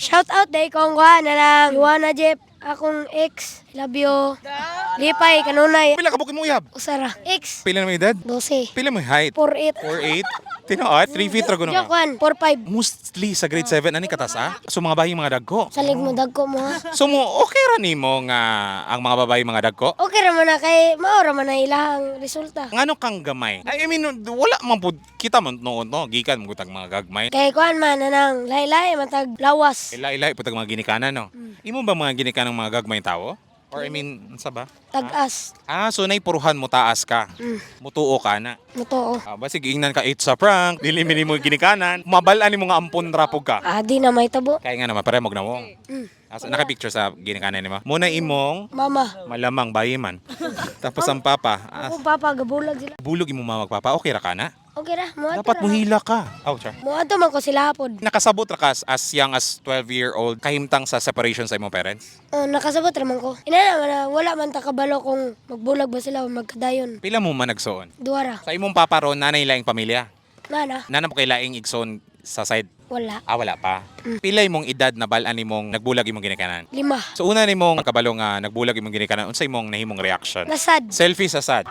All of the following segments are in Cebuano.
Shout out day kong kuha na lang. Iwana Jeff, akong ex. Love you. Lipay, kanunay. Pila ka buok imong uyab? Usara. Ex. Pila na may edad? 12. Pila mo height? 4'8". 4'8"? Tinuod? 3 feet ra guno Joke ka. 1, 4'5". Mostly sa grade 7 ani katas ah. So mga babae mga dagko. Salig mo, dagko mo ha. So mo okay ra nimo nga ang mga babae mga dagko? Okay ra man na kay mao ra man na ilahang resulta. Ngano kang gamay? I mean, wala man pud kita man noon no, gikan mo tag mga gagmay. Kay kuan man na nang lahi-lahi man tag lawas. Ila-ila pud tag mga ginikanan no. Imo ba mga ginikanan mga gagmay tawo? Or I mean, unsa ba? Tag-as. Ah, so naipuruhan mo taas ka. Mutuo ka na. Mutuo. Ah, basig ingnan ka it's a prank, dili mi nimo ginikanan, mabal-an nimo nga ampon ra pud ka. Ah, di na may tabo. Kaya nga naman pare mo gnawong. Ah, so, naka-picture sa ginikanan nimo. Muna imong Mama. Malamang bayi man. Tapos ang papa, ah, Ako papa gabulag sila. Bulog imo mama ug papa, okay ra ka na? Okay ra, mo Dapat muhila ka. Oh, char. Mo man ko sila pod. Nakasabot ra ka as young as 12-year-old kahimtang sa separation sa imong parents? Oh, nakasabot ra man ko. Ina na man na, wala man ta kabalo kung magbulag ba sila o magkadayon. Pila mo man nagsuon? Duha ra. Sa imong papa ron, nanay laing pamilya. Nana, Nana mo kay laing igsoon sa side? Wala. Ah, wala pa. Pila imong edad na bal-an nimong nagbulag imong ginikanan? 5. So una nimong kabalo nga nagbulag imong ginikanan, unsa imong nahimong reaction? Nasad. Selfie sa sad.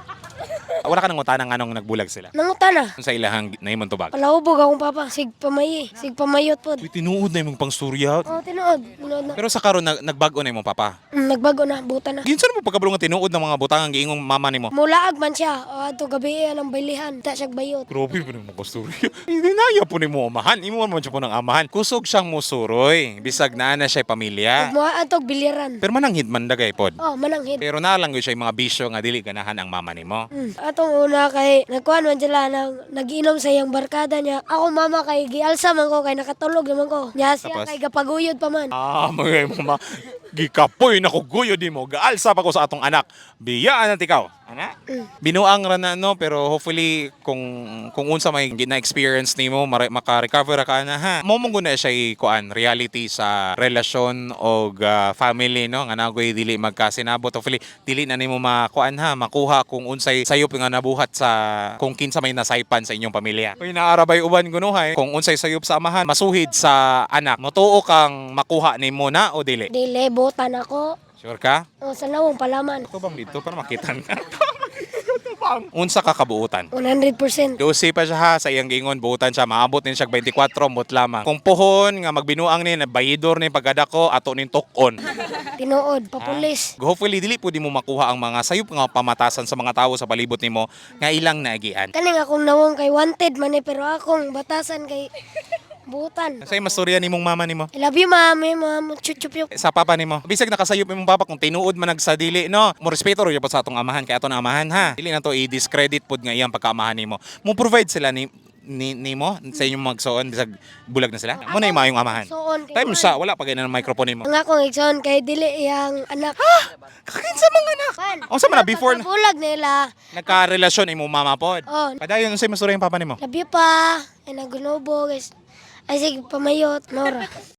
Wala ka nang utana nganong nagbulag sila? Nanguta na. Unsa ilahang nahimong tubag? Palahubog akong papa. Sig pamayi. Sig pamayot pod. Uy, tinuod na imong pangstorya. Oh, tinuod. Tinuod na. Pero sa karon nagbago na imong papa. Nagbago na, buta na. Ginsa mo pagkabalo nga tinuod ng mga butangang giingong mama nimo? Mulaag man siya. O ato gabi ang baylihan. Ta siya bayot. Grabe po nimo kastorya. Hindi na po nimo amahan. Imo man siya po ng amahan. Kusog siyang musuroy. Bisag naa na siya pamilya. Mo atog bilyaran. Pero mananghid man dagay pod. Oh, mananghid. Pero naa lang gyud siya yung mga bisyo nga dili ganahan ang mama nimo. Atong una kay nagkuan man sila nang nagiinom sa iyang barkada niya. Ako mama kay gialsa man ko kay nakatulog naman ko. Nya siya Tapos? kay gapaguyod pa man. Ah, mga mama, gikapoy na ko guyo di mo. Gaalsa pa ko sa atong anak. Biyaan na tikaw. Ana? Binuang ra na no, pero hopefully kung unsa may na-experience nimo maka-recover ra ka na ha. Mo mo na siya kuan reality sa relasyon og family no nga nagoy dili magkasinabot. Hopefully dili na nimo makuan ha, makuha kung unsay sayop nga nabuhat sa kung kinsa may nasaypan sa inyong pamilya. Uy, naarabay uban kunuhay kung unsay sayop sa amahan masuhid sa anak. Motuo kang makuha nimo na o dili? Dili butan ako. Sure ka? O sa nawong palaman. Ito bang dito para makita na? Unsa ka kabuutan? 100%. 12 pa siya ha, sa iyang giingon, buutan siya, maabot din siya 24, mot lamang. Kung puhon, nga magbinuang ni, bayidor ni pagkadako, ato ning tukon. Tinuod, papulis. Hopefully, dili po di mo makuha ang mga sayop nga pamatasan sa mga tao sa palibot nimo nga ilang naagian. Kaning akong nawong kay wanted man eh, pero akong batasan kay butan. Sa mastorya nimong mama nimo? I love you, mami, ma'am. Chup chup chup. Sa papa nimo. Bisag nakasayop imong papa kung tinuod man nagsadili no. Mo respeto ra gyud sa atong amahan kay aton amahan ha. Dili na to i-discredit pod nga iyang pagkaamahan nimo. Mo provide sila ni nimo sa inyong magsuon bisag bulag na sila. Mo na yung maayong amahan. Suon kay Time sa wala pa gay na ng microphone nimo. Ang akong igsoon kay dili iyang anak. Kakinsa mga anak. Pan. Unsa man na before na- Bulag nila. Nagka-relasyon imong mama pod. Oh. Padayon unsay mastorya yung papa nimo? Love you pa. Ay nagunobo guys. Ay sige pamayot. Nora.